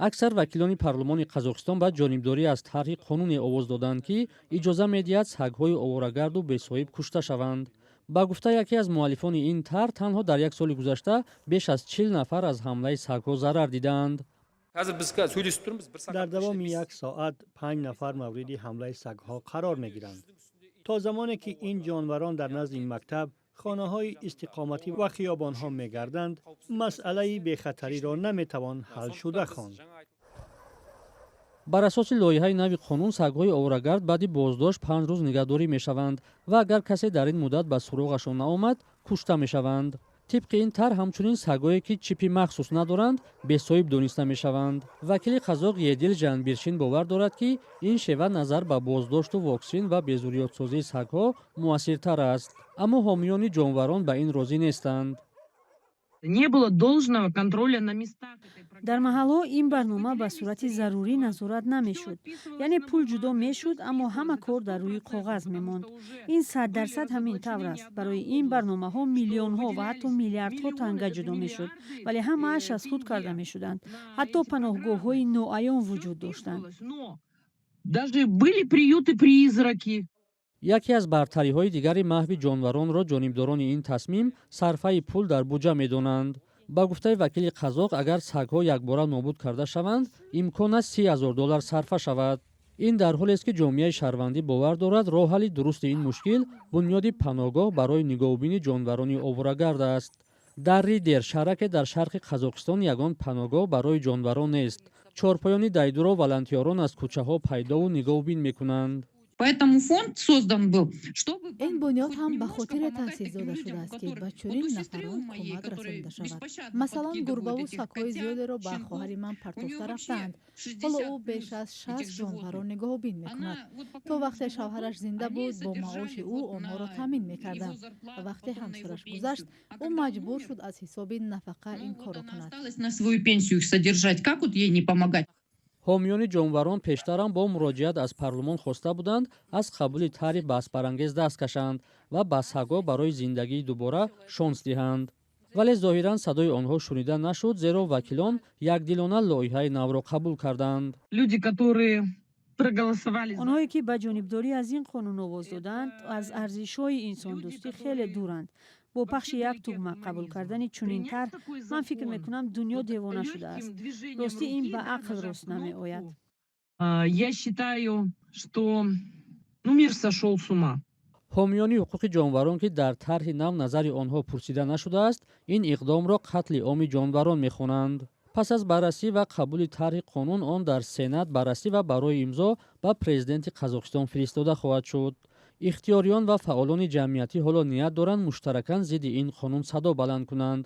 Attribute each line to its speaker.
Speaker 1: Аксар вакилони парлумони Қазоқистон ба ҷонибдорӣ аз тарҳи қонуне овоз доданд, ки иҷоза медиҳад сагҳои оворагарду бесоҳиб кушта шаванд. Ба гуфта яке аз муаллифони ин тарҳ, танҳо дар як соли гузашта беш аз 40 нафар аз ҳамлаи сагҳо зарар дидаанд.
Speaker 2: Дар давоми як соат панҷ нафар мавриди ҳамлаи сагҳо қарор мегиранд. То замоне ки ин ҷонварон дар назди мактаб, хонаҳои истиқоматӣ ва хиёбонҳо мегарданд, масъалаи бехатариро наметавон ҳалшуда хонд.
Speaker 1: Бар асоси лоиҳаи нави қонун, сагҳои оворагард баъди боздошт 5 рӯз нигаҳдорӣ мешаванд ва агар касе дар ин муддат ба суроғашон наомад, кушта мешаванд. Тибқи ин тарҳ, ҳамчунин сагҳое, ки чипи махсус надоранд, бесоҳиб дониста мешаванд. Вакили қазоқ Едил Жанбиршин бовар дорад, ки ин шева назар ба боздошту воксин ва безурётсозии сагҳо муассиртар аст, аммо ҳомиёни ҷонварон ба ин розӣ нестанд.
Speaker 3: Не было должного контроля на местах.
Speaker 4: Дар маҳалҳо ин барнома ба сурати зарурӣ назорат намешуд, яъне пул ҷудо мешуд, аммо ҳама кор дар рӯи коғаз мемонд. Ин 100% ҳамин тавр аст. Барои ин барномаҳо миллионҳо ва ҳатто миллиардҳо танга ҷудо мешуд, вале ҳамааш аз худ карда мешуданд. Ҳатто паноҳгоҳҳои ноаён вуҷуд доштанд.
Speaker 3: Даже были приюты призраки.
Speaker 1: Яке аз бартариҳои дигари маҳви ҷонваронро ҷонибдорони ин тасмим сарфаи пул дар буҷа медонанд. Ба гуфтаи вакили қазоқ, агар сагҳо якбора нобуд карда шаванд, имкон аст 30 000 доллар сарфа шавад. Ин дар ҳолест, ки ҷомеаи шаҳрвандӣ бовар дорад, роҳ ҳалли дурусти ин мушкил бунёди паноҳгоҳ барои нигоҳубини ҷонварони оворагард аст. Дар Риддер, шаҳраке дар шарқи Қазоқистон, ягон паноҳгоҳ барои ҷонварон нест. Чорпоёни дайдуро волонтёрон аз кӯчаҳо пайдову нигоҳубин мекунанд.
Speaker 3: Поэтому фонд создан был, чтобы
Speaker 5: Ин бунёд ҳам ба хотире таъсис дода шудааст, ки ба чунин нафарон кӯмак расонида шавад. Масалан, гурбаву сагҳои зиёдеро ба хоҳари ман партофта рафтаанд. Ҳоло ӯ беш аз 60 ҷонварро нигоҳубин мекунад. То вақте шавҳараш зинда буд, бо маоши ӯ онҳоро таъмин мекардам. Вақте ҳамсараш гузашт, ӯ маҷбур шуд аз ҳисоби нафақа ин корро кунад.
Speaker 3: На свою пенсию их содержать. Как вот ей не помогать?
Speaker 1: Ҳомиёни ҷонварон пештарам бо муроҷиат аз парлумон хоста буданд, аз қабули тарҳи баҳсбарангез даст кашанд ва ба сагҳо барои зиндагии дубора шонс диҳанд, вале зоҳиран садои онҳо шунида нашуд, зеро вакилон якдилона лоиҳаи навро қабул карданд.
Speaker 3: Люди, которые проголосовали.
Speaker 4: Онҳое, ки ба ҷонибдорӣ аз ин қонун овоз доданд, аз арзишҳои инсондӯстӣ хеле дуранд. Бо пахши як тугма қабул кардани чунин тарҳ, ман фикр мекунам, дунё девона шудааст. Ростӣ, ин ба ақл рост намеояд.
Speaker 3: Я считаю, что, ну, мир сошел с ума.
Speaker 1: Ҳомиёни ҳуқуқи ҷонварон, ки дар тарҳи нав назари онҳо пурсида нашудааст, ин иқдомро қатли оми ҷонварон мехонанд. Пас аз баррасӣ ва қабули тарҳи қонун, он дар Сенат баррасӣ ва барои имзо ба президенти Қазоқистон фиристода хоҳад шуд. Ихтиёриён ва фаъолони ҷамъиятӣ ҳоло ният доранд, муштаракан зидди ин қонун садо баланд кунанд.